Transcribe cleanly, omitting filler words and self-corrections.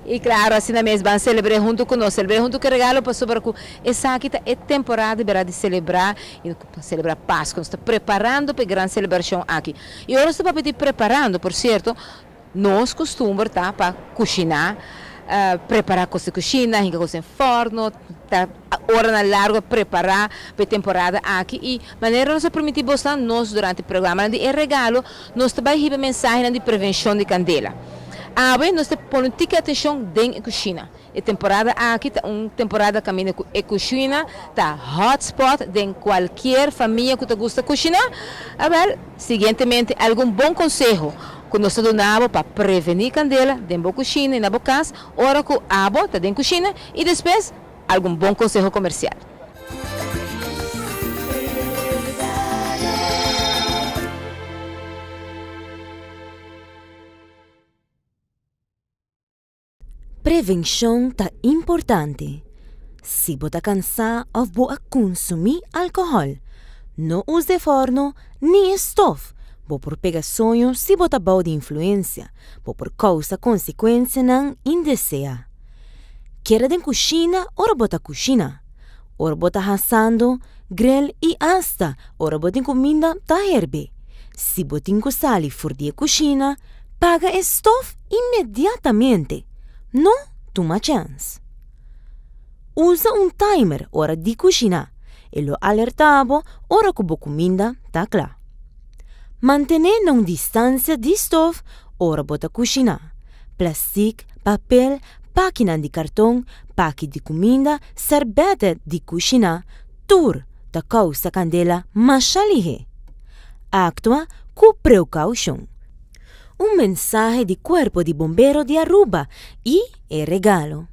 Y claro, asina mes ban celebr'e hunto cu nos, celebr'e hunto cu e regalo pasobra cu esaki ta e temporada bera di celebra y celebra Pascu. Nos ta preparando pa e gran celebracion aki. Y ora nos ta papia di preparando, por cierto, nos custumber ta pa cushina, prepara cos di cushina, hinca cos den forno, ta oranan largo prepara pa e temporada aki. Y manera nos a permiti bosnan, nos durante e programanan di e regalo, Nos ta bai hiba mensahenan di prevencion di candela. Awe nos ta pone un tiki atencion den e cushina. E temporada aki ta un temporada caminda cu e cushina ta hotspot den cualkier famia cu ta gusta cushina. Awel, siguientemente algun bon conseho cu nos ta duna bo pa preveni candela den bo cushina y na bo cas ora cu abo ta den cushina y despues algun bon conseho comercial. Prevenshon ta importante. Si bo ta kansá òf bo a kunsumí alkohòl, no usa e fòrnu ni e stof. Bo por pega soño si bo ta bou di influensia. Bo por kousa konsekuensianan indeseá. Keda den kushina ora bo ta kushina, ora bo ta hasando, grel i asta ora bo tin kuminda ta herbe. Si bo tin ku sali for di e kushina, paga e stof inmediatamente. No tuma chèns. Usa un timer ora di kushina, e lo alertá bo ora ku bo kuminda ta kla. Mantené na un distansia di stof ora bo ta kushiná. Plastik, papel, pakinan di karton, paki di kuminda, sèrbètè di kushiná, tur ta kousa kandela masha lihé. Aktua ku preukoushon. Un mensahe di Kuerpo di Bombero di Aruba i e regalo.